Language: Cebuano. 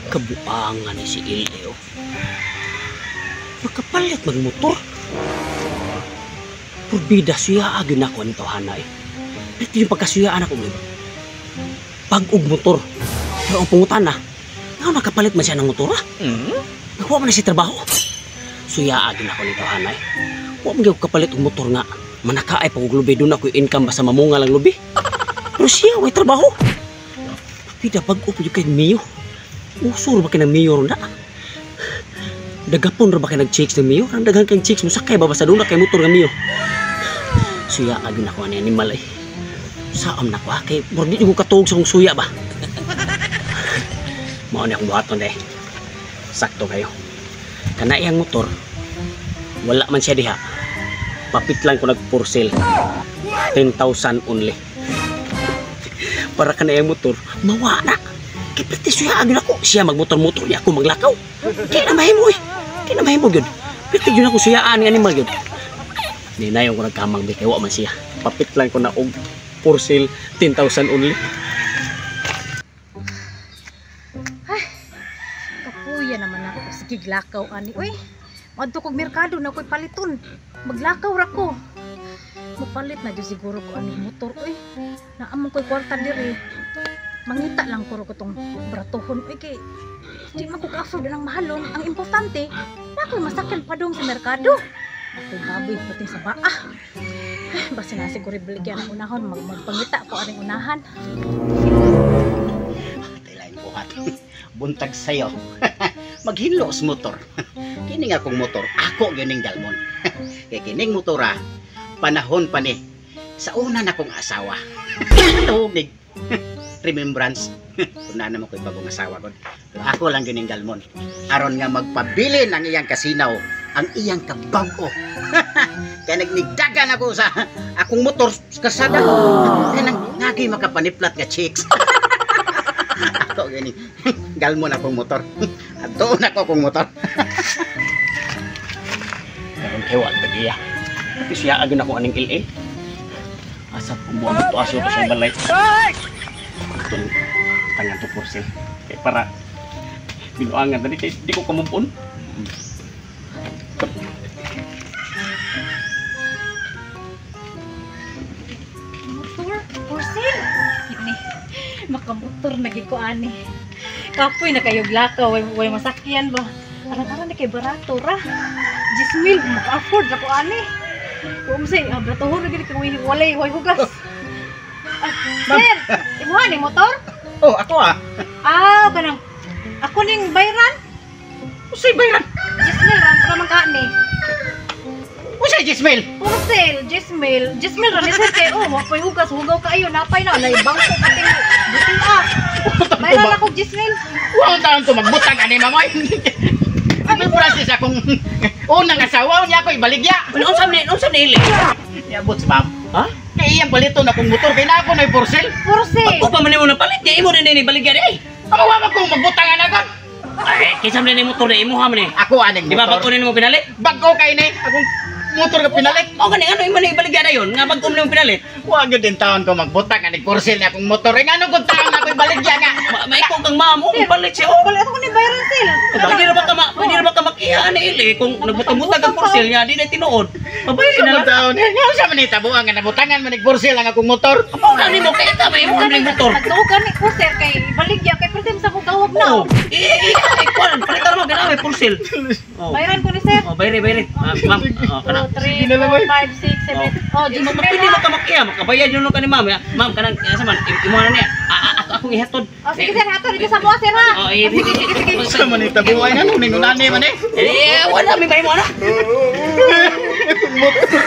Pagkabuangan ni si Ileo. Makapalit magmotor. Purbida siya agin ako ang tawhana eh. Ito yung pagkasuyaan ako ngayon. Pag-ug motor. Pero ang pangutan na, nga nakapalit man siya ng motor ah. Nakuha man na siya trabaho. Suya agin ako ni tawhana eh. Huwag mo kapalit og motor nga. Manakaay pag og lubi, doon ako yung income basta mamunga lang lubi. Pero siya, way trabaho. Pida pag-up yung kay Mio. Usur ba kay ng Mio ron na? Dagapon ra ba kay nag-chicks ng Mio? Ang daghan kang chicks mo sakay ba basta doon na kay motor ng Mio. Suya agin ako ani animal eh. Saam na ko ha? Kay murag di ko katuog sa kong suya ba? Mao ni akong buhaton eh. Sakto kayo. Kana iyang motor, wala man siya diha. Papit lang ko nag-for sale. 10,000 only. Para kana iyang motor, mawa na. Kay perti suya agin ako. Siya magmotor-motor, niya ako maglakaw. Di na mahimo eh. Di na mahimo gyud. Perti gyud ako suyaan ni animal gyud. Ninayon ko nagkamang bi kay wa man siya. Papit lang ko na og for sale 10,000 only. Kapuya naman ako. Sige, glakaw ani. Uy, madto kog merkado na ko'y paliton. Maglakaw ra ko. Mupalit na jud siguro ko ani motor. Uy, naamon ko'y kwarta diri. Mangita lang ko ko tong bratohon. Uy, kay di man ko ka-afford ang mahalon. Ang importante, na ako'y masakyan padung sa merkado. Ako'y baboy puting sa baa. Ay, basta na siguro baligyan ang unahon. Magpangita ko aning unahan. Tailain buhat. Buntag sayo. Maghinlo sa motor. Kini nga akong motor, ako gyud ning galmon. Kay kining motora, panahon pa ni sa una na kong asawa. Tawag ni remembrance. Una naman ko'y bagong asawa god. Pero ako lang gyud ning galmon. Aron nga magpabilin ang iyang kasinaw, ang iyang kabag-o. Kaya nagnigdagan ako sa akong motor sa kasada. Kaya nang ngagi makapaniplat nga chicks. Ako gani. Galmon akong motor. Adtoon ako akong motor. Karon kay wa tagiya. Perti suya agin ako aning LA. Asa pambuang to aso to sa balay. Itong tangan to for sale. Kay para binuangan dali kay di ko kamubon. Motor? For sale? Kini, makamotor na gid ko ani. Kapoy na kayo glakaw, way masakyan ba? Arang-arang na kay barato ra. 10,000, maka-afford na ko ani. Uumsay, bratohon na gid kay walay way hugas. Ah, sir, imuha ni motor? Oh, ako ah. Ah, kanang ako ning bayran. Usay bayran? 10,000 ra ra man ka ni. Usay 10,000? For sale, 10,000. 10,000 ra ni sir kay oh, wa pay hugas, hugaw kaayo, napay na nay bangko kating buting ah. Bayran ako 10,000. Wa taon to magbutang ani mamoy. Abi Francis akong unang asawa niya ako ibaligya. Unsa ni ili? Niabot si ma'am. Ha? Kay iyang paliton akong motor kay na ako nay for sale. For sale. Pagko pa man nimo napalit, di imo rin ni baligya di ay. Amo wa man kong magbutang ana kon. Ay, kinsa man ni motor na imo ha man ni. Ako aning Di ba motor. bag-o ni mo pinalit? Bag-o kay ni akong motor nga pinalit. Mao gani ano imo ni ibaligya na yon nga bag-o mo pinalit. Wa gyud din taon ko magbutang aning for sale ni akong motor. Ay ngano kung taon ako ibaligya nga. Maikog kang ma'am, oh, palit siya. Oh. Wala ako ni bayran sale. Pwede na ba ka pwede na ba ka makiha ani ili kung nagbutang-butang ang for sale niya, di na tinuod. Pabayad na lang. Taon nga unsa man ni tabuan nga nabutangan man nig for sale ang akong motor. Mao na nimo kay ita may imo ang motor. Nagtuo gani ko sir kay ibaligya kay pretend sa ko gawag na. Oh, eh, kuan, palitan mo ganawe for sale. Oh. Bayran ko ni sir. Oh, bayre, bayre. Ah, ma'am, oh, kana. 2, 3, 4, 5, 6, 7. Oh, Di mo pwede mo ka makiha, makabayad yun ka ni ma'am. Ma'am, kanang asa man, imo na niya. Akong ihatod. Oh, sige sir, hatod dito sa buwa sir ha. Oh, eh, Sige, sige, sige. Unsa man ni tabuan nga nung ningunani man eh. Eh, wala may mahimo na. Motor.